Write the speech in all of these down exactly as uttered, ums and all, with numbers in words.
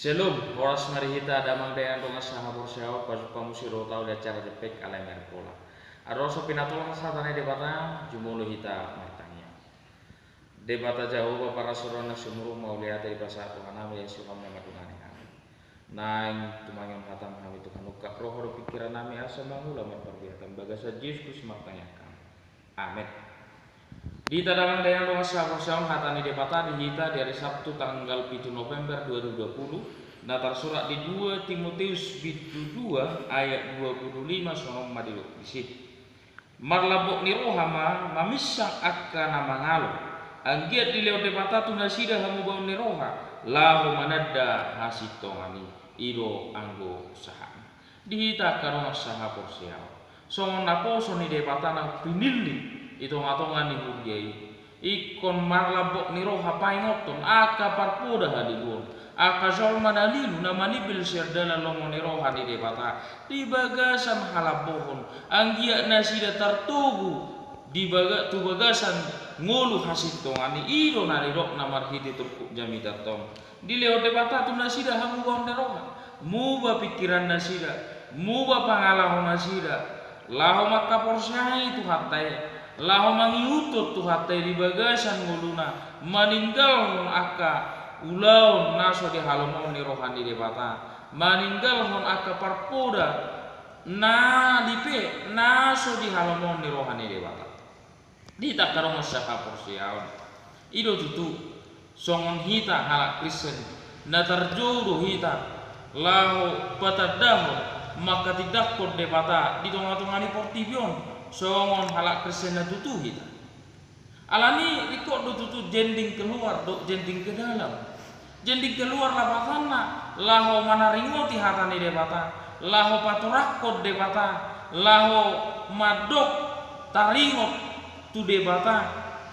Syalom, horas ma di hita damang dainang dongan sahaporseaon, pajumpang muse do hita di acara Jempek alai Merkola. Adong so pinatolhas hata ni Debata, jumolo hita martangiang. Debata Jahowa parasi roha na sumurung, mauliate dipasahat Tuhan nami, asi roham na mandongani hami. Naeng tumangihon hatam hami Tuhan, ungkap roha dohot pingkiran nami asa mangula marparbue hatam, bagasan Jesus Kristus martangiang hami. Amen. Di hita damang dainang dongan sahaporseaon, hata ni Debata di hita di ari Sabtu tanggal pitu November dua ribu dua puluh, na tarsurat di dua Timoteus bindu dua ayat dua puluh lima, songon on ma didok disi. Marlambok ni roha ma maminsang angka na mangalo, anggiat dilehon Debata tu nasida hamubaon ni roha, laho mananda hasintongan i. I do anggo sahatna. Di hita angka dongan sahaporseaon, songon naposo ni Debata na pinillit di tongatonga ni huria i, ingkon marlambok ni roha paingothon angka parpoda haliluon, angka jolma na lilu na manimpil sian dalan lomo ni roha ni Debata di bagasan halambohon, anggiat nasida tartogu di baga-, tu bagasan ngolu hasintongan i. I do na nidokna marhite turpuk jamitanta on. Dilehon Debata tu nasida hamubaon ni roha, muba pingkiran nasida, muba pangalaho nasida, laho mangkaporseai Tuhanta i, laho mangihuthon Tuhanta i di bagasan ngoluna, maninggalhon angka ulaon na so dihalomohon ni roha ni Debata, maninggalhon angka parpoda na lipe na so dihalomohon ni roha ni Debata. Di hita angka dongan sahaporseaon, i do tutu, songon hita halak Kristen, na tarjou do hita laho patandahon mangkatindangkon Debata di tongatonga ni portibi on, songon halak Kristen na tutu hita. Alani i ringkot do tutu jending keluar dohot jending ke dalam. Jending keluar lapatanna, laho manaringoti hata ni Debata, laho patorangkon Debata, laho mandok taringot tu Debata,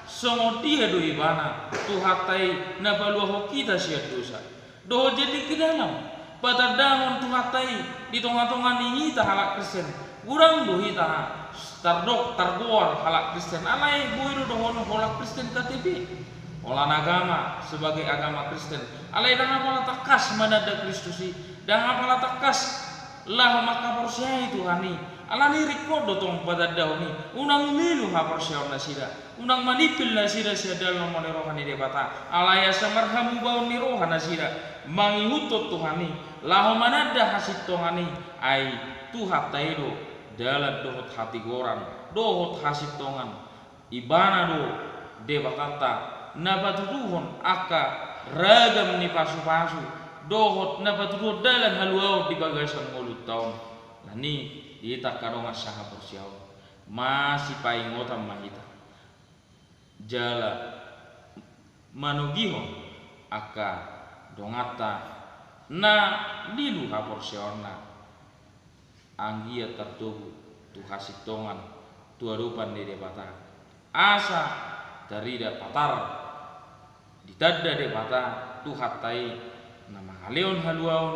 songon dia do Ibana, Tuhanta i na paluahon hita sian dosa. Dohot jending ke dalam, patandahon Tuhanta i di tongatonga ni hita halak Kristen. Godang do hita tardok, targoar halak Kristen, alai boi do dohonon halak Kristen K T P, holan agama sebagai agama Kristen, alai ndang apala tangkas mananda Kristus i, ndang apala tangkas laho mangkaporseai Tuhan i. Alani i ringkot do tong patandahon i, unang lilu haporseaon nasida, unang manimpil nasida sian dalan lomo ni roha ni Debata, alai asa marhamubaon ni roha nasida mangihuthon Tuhan i, laho mananda hasintongan i. Ai Tuhanta i do dalan dohot hatigoran dohot hasintongan. Ibana do Debatanta na patuduhon angka ragam ni pasupasu dohot na patuduhon dalan haluaon di bagasan ngolunta on. Alani i, di hita angka dongan sahaporseaon, masipaingotan ma hita jala manogihon angka donganta na lilu haporseaonna, anggiat tartogu tu hasintongan tu adopan ni Debata, asa tarida patar, ditanda Debata Tuhanta i na mangalehon haluaon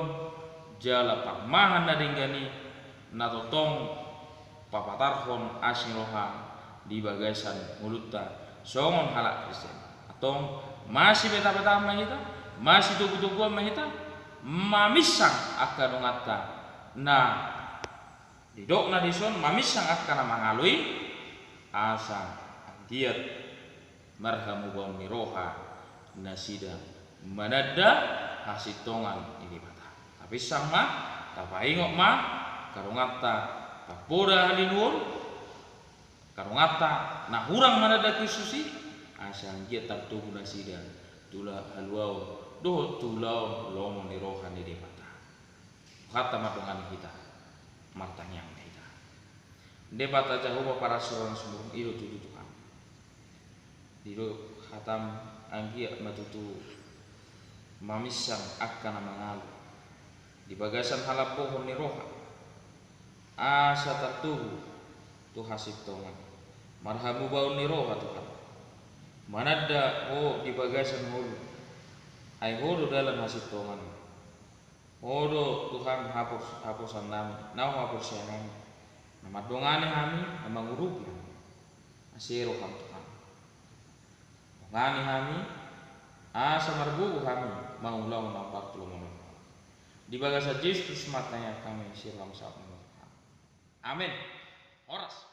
jala parmahan na denggan i, na tongtong papatarhon asi roha di bagasan ngolunta songon halak Kristen. Antong, masibetapetahan ma hita, masitogutoguan ma hita, maminsang angka donganta na didokna dison, maminsang angka na mangalo i, asa anggiat marhamubaon ni roha nasida mananda hasintongan ni Debata. Tapinsang ma, tapaingot ma angka donganta parpoda haliluon, angka donganta na hurang mananda Kristus i, asa anggiat tartogu nasida tu haluaon dohot tu ulaon lomo ni roha ni Debata. Tuhanta mandongani hita, martangiang ma hita. Debata Jahowa parasi roha na sumurung, i do tutu Tuhan. Didok hatam, anggiat ma tutu maminsang angka na mangalo di bagasan halambohon ni roha, asa tartogu tu hasintongan. Marhamubaon ni roha Tuhan, mananda Ho di bagasan ngolu, ai Ho do dalan hasintongan. Ho do Tuhan hapos-, haposan nami, naung haporseai nami, na mandongani hami, na mangurupi hami. Asi roham Tuhan, dongani hami, asa margogo hami mangulahon na parpulomon. Di bagasan Jesus ma tangiang hami, sian lam saut ni Tuhan. Amen. Horas.